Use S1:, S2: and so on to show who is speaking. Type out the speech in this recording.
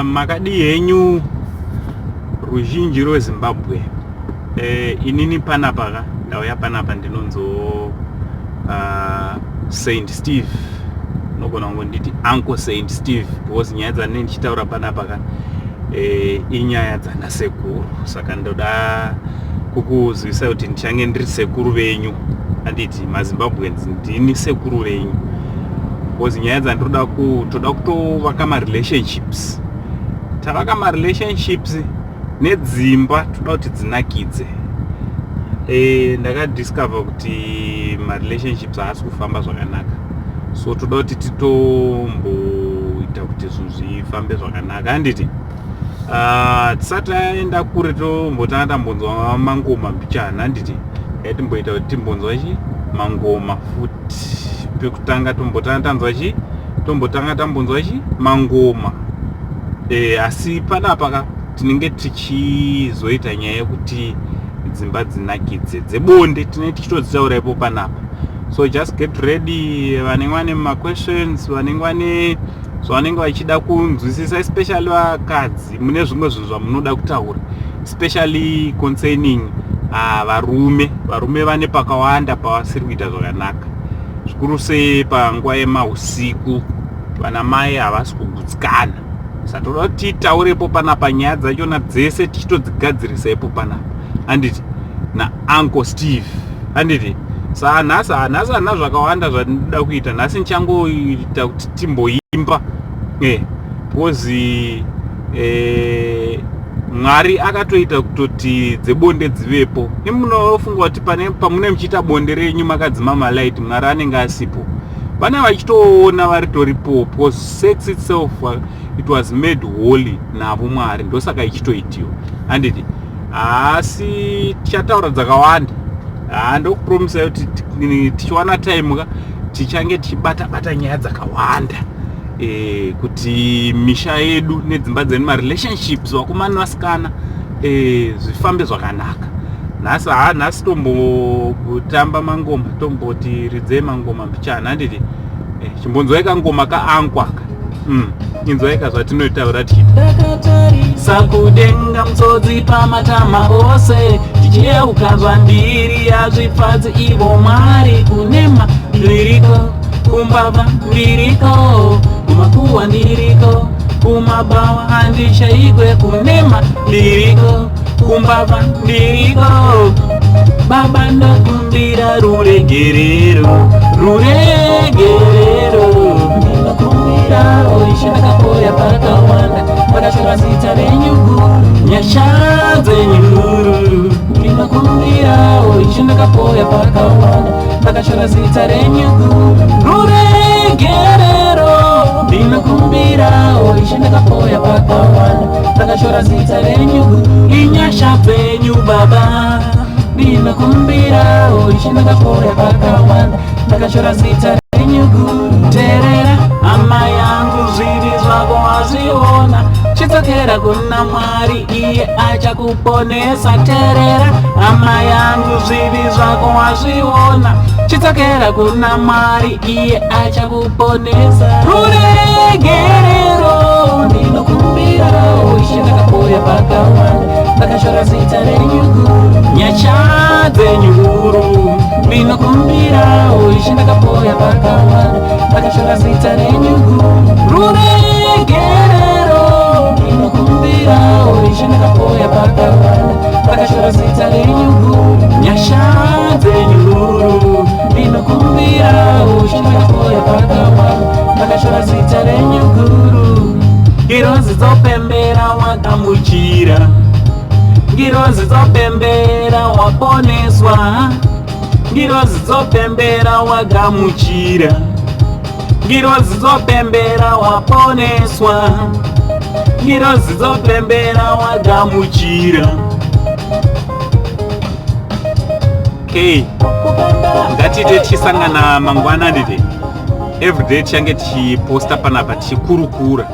S1: Makadii henyu ruzhinji rweZimbabwe? Inini panapa ka ndauya panapa ndinonzo Saint Steve, unogona kungonditi Uncle Saint Steve because nyaya dzandinenge ndichitaura panapa ka inyaya dzana sekuru, saka ndoda kukuzivisai kuti ndichange ndiri sekuru venyu, anditi maZimbabweans, ndini sekuru venyu because nyaya dzandinoda toda kutovaka marelationships, tavaka marelationships nedzimba, toda kuti dzinakidze. Ndakadiscover kuti marelationships haasi kufamba zvakanaka, so toda kuti titomboita kuti zvinhu zvifambe zvakanaka, handiti? Tisati taenda kure, tombotanga tambonzwa mangoma mbichana, handiti? Ngaitimboita kuti timbonzwa chi mangoma futi pekutanga, tombotanga tanzwa chi, tombotanga tambonzwa chi mangoma. Asi panapa ka tinenge tichizoita nyaya yekuti dzimba dzinakidze dzebonde, tinenge tichitodzitaura ipo panapa, so just get ready. Vanenge vane maquestions, vanenge vane zvavanenge vachida kunzwisisa, especially vakadzi, mune zvimwe zvinhu zvamunoda kutaura, especially concerning varume. Varume vane pakawanda pavasiri kuita zvakanaka, zvikuru sei panguva yemausiku, vana mai havasi kugutsikana. Saka toda kuti titaurepo panapa nyaya dzachona dzese, tichitodzigadzirisa ipo panapa, handiti, naUncle Steve, handiti? Saa nhasi, nhasi handina zvakawanda zvandinoda kuita. Nhasi ndichangoita kuti timboimba because Mwari akatoita kutoti dzebonde dzivepo. Imunofunga kuti pane pamune muchiita bonde renyu makadzima malight, Mwari anenge asipo? Vane vachitoona varitoripo because sex itself, it was made holy navo Mwari, ndosaka ichitoitiwa, handiti? Asi tichataura dzakawanda. Haa, ndokupromisa kuti tichiwana time ka tichange tichibata bata nyaya dzakawanda kuti misha yedu nedzimba dzedu, marelationships, vakomana nevasikana, zvifambe zvakanaka. Nhasi, haa, nhasi tombotamba mangoma, tomboti ridzei mangoma mbichana, handiti? Chimbonzwai kangoma kaankwaka. Inzwaika zvatinotaura tichita
S2: sakudenga, musodzi pamatama ose, tichiyeuka zvandiri yazvifadzi ivo Mwari. Kunema ndiriko, kumbavha ndiriko, kumakuwa ndiriko, kumabawa handishaikwe. Kunema ndiriko, kumbavha ndiriko, Baba ndokumbira ruregerero, ruregerero ndinokumbira. Ishe, ndakapoya pakawanda, pakashora zita renyu guru, nyasha dzenyu huru. Ndinokumbira, Ishe, ndakapoya pakawanda, ndakashora zita renyu guru, ruregerero ndinokumbira. Ishe, ndakapoya pakawanda, ndakashora zita renyu guru, inyasha dzenyu Baba. Ndinokumbira, Ishe, ndakapoya pakawanda, ndakashora zita renyu guru. Terera hama yangu, zvivi zvako wazviona, chidzokera kuna Mwari, iye achakuponesa. Terera hama yangu, zvivi zvako wazviona, chidzokera kuna Mwari, iye achakuponesa. Ruregerero ndinokumbira. Ishe, ndakapoya pakawanda, ndakashora zita renyu guru, nyasha dzenyu huru. Ndinokumbira, Ishe, ndakapoya pakawanda, ndakashora zita renyu guru, ruregerero ndinokumbira. Ishe, ndakapoya pakawanda, ndakashora zita renyu guru, nyasha dzenyu huru. Ndinokumbira, Ishe, ndakapoya pakawanda, ndakashora zita renyu guru. Ngirozi dzopembera wagamuchira, ngirozi dzopembera waponeswa, ngirozi dzopembera wagamuchira, ngirozi dzopembera waponeswa, ngirozi dzopembera wagamuchira.
S1: Okay, ngatiite tichisangana mangwana, nditi everyday tichange tichiposta panapa tichikurukura.